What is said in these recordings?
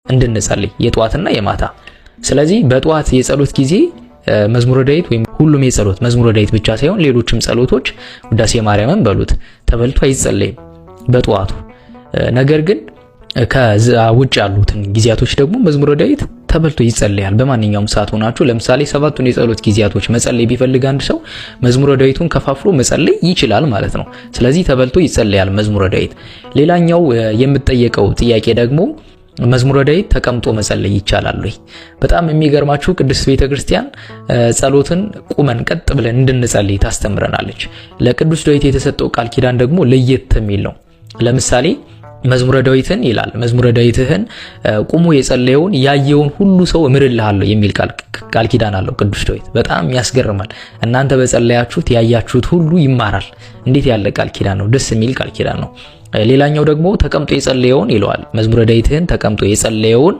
እንድንጸልይ የጧትና የማታ። ስለዚህ በጧት የጸሎት ጊዜ መዝሙረ ዳዊት ወይም ሁሉም የጸሎት መዝሙረ ዳዊት ብቻ ሳይሆን ሌሎችም ጸሎቶች ውዳሴ ማርያምን በሉት ተበልቶ አይጸለይም በጧቱ። ነገር ግን ከዛ ውጭ ያሉትን ጊዜያቶች ደግሞ መዝሙረ ዳዊት ተበልቶ ይጸለያል። በማንኛውም ሰዓት ሆናችሁ ለምሳሌ ሰባቱን የጸሎት ጊዜያቶች መጸለይ ቢፈልግ አንድ ሰው መዝሙረ ዳዊቱን ከፋፍሎ መጸለይ ይችላል ማለት ነው። ስለዚህ ተበልቶ ይጸለያል መዝሙረ ዳዊት። ሌላኛው የምጠየቀው ጥያቄ ደግሞ መዝሙረ ዳዊት ተቀምጦ መጸለይ ይቻላል ወይ? በጣም የሚገርማችሁ ቅድስት ቤተክርስቲያን ጸሎትን ቁመን ቀጥ ብለን እንድንጸልይ ታስተምረናለች። ለቅዱስ ዳዊት የተሰጠው ቃል ኪዳን ደግሞ ለየት የሚል ነው። ለምሳሌ መዝሙረ ዳዊትን ይላል፣ መዝሙረ ዳዊትህን ቁሞ የጸለየውን ያየውን ሁሉ ሰው እምርልሃለሁ የሚል ቃል ኪዳን አለው ቅዱስ ዳዊት። በጣም ያስገርማል። እናንተ በጸለያችሁት ያያችሁት ሁሉ ይማራል። እንዴት ያለ ቃል ኪዳን ነው! ደስ የሚል ቃል ኪዳን ነው። ሌላኛው ደግሞ ተቀምጦ የጸለየውን ይለዋል። መዝሙረ ዳዊትህን ተቀምጦ የጸለየውን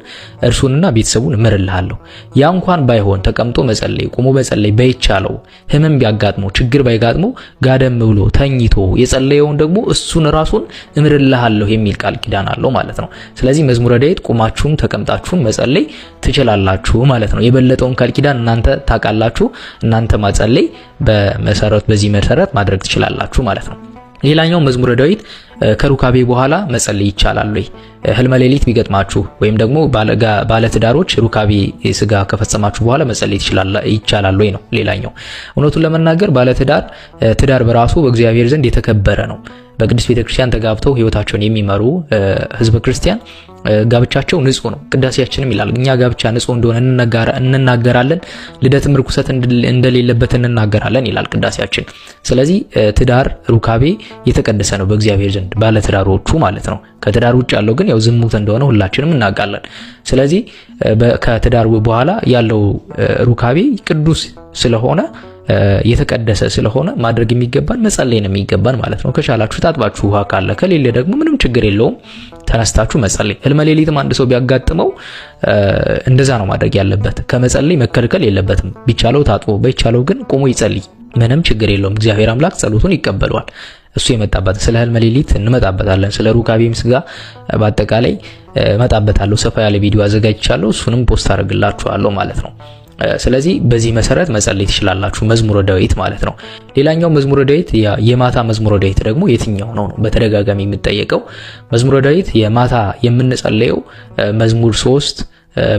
እርሱንና ቤተሰቡን እምርልሃለሁ። ያ እንኳን ባይሆን ተቀምጦ መጸለይ ቆሞ መጸለይ ባይቻለው፣ ህመም ቢያጋጥመው፣ ችግር ባይጋጥመው፣ ጋደም ብሎ ተኝቶ የጸለየውን ደግሞ እሱን ራሱን እምርልሃለሁ የሚል ቃል ኪዳን አለው ማለት ነው። ስለዚህ መዝሙረ ዳዊት ቆማችሁም ተቀምጣችሁም መጸለይ ትችላላችሁ ማለት ነው። የበለጠውን ቃል ኪዳን እናንተ ታውቃላችሁ። እናንተ ማጸለይ በመሰረት በዚህ መሰረት ማድረግ ትችላላችሁ ማለት ነው። ሌላኛው መዝሙረ ዳዊት ከሩካቤ በኋላ መጸለይ ይቻላል ወይ? ህልመ ሌሊት ቢገጥማችሁ ወይም ደግሞ ባለትዳሮች ሩካቤ ስጋ ከፈጸማችሁ በኋላ መጸለይ ይቻላል ወይ ነው ሌላኛው። እውነቱን ለመናገር ባለትዳር ትዳር በራሱ በእግዚአብሔር ዘንድ የተከበረ ነው። በቅድስት ቤተክርስቲያን ተጋብተው ህይወታቸውን የሚመሩ ህዝበ ክርስቲያን ጋብቻቸው ንጹህ ነው። ቅዳሴያችንም ይላል እኛ ጋብቻ ንጹህ እንደሆነ እንናገራለን፣ ልደትም ርኩሰት እንደሌለበት እንናገራለን ይላል ቅዳሴያችን። ስለዚህ ትዳር ሩካቤ የተቀደሰ ነው በእግዚአብሔር ዘንድ ባለትዳሮቹ ማለት ነው። ከትዳር ውጭ ያለው ግን ያው ዝሙት እንደሆነ ሁላችንም እናውቃለን። ስለዚህ ከትዳር በኋላ ያለው ሩካቤ ቅዱስ ስለሆነ፣ የተቀደሰ ስለሆነ ማድረግ የሚገባን መጸለይ ነው የሚገባን ማለት ነው። ከቻላችሁ ታጥባችሁ ውሃ ካለ፣ ከሌለ ደግሞ ምንም ችግር የለውም ተነስታችሁ መጸለይ። ህልመ ሌሊትም አንድ ሰው ቢያጋጥመው እንደዛ ነው ማድረግ ያለበት። ከመጸለይ መከልከል የለበትም። ቢቻለው ታጥቦ፣ ባይቻለው ግን ቆሞ ይጸልይ። ምንም ችግር የለውም። እግዚአብሔር አምላክ ጸሎቱን ይቀበለዋል። እሱ የመጣበት ስለ ህልመ ሌሊት እንመጣበታለን። ስለ ሩካቤም ስጋ በአጠቃላይ እመጣበታለሁ። ሰፋ ያለ ቪዲዮ አዘጋጅቻለሁ። እሱንም post አደርግላችኋለሁ ማለት ነው። ስለዚህ በዚህ መሰረት መጸለይ ትችላላችሁ፣ መዝሙረ ዳዊት ማለት ነው። ሌላኛው መዝሙረ ዳዊት የማታ መዝሙረ ዳዊት ደግሞ የትኛው ነው ነው በተደጋጋሚ የሚጠየቀው። መዝሙረ ዳዊት የማታ የምንጸለየው መዝሙር 3፣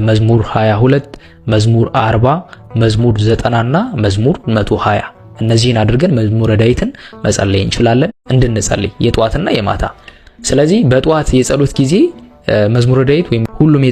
መዝሙር 22፣ መዝሙር 40፣ መዝሙር 90 እና መዝሙር 120፣ እነዚህን አድርገን መዝሙረ ዳዊትን መጸለይ እንችላለን እንድንጸልይ የጧትና የማታ። ስለዚህ በጧት የጸሎት ጊዜ መዝሙረ ዳዊት ወይም ሁሉም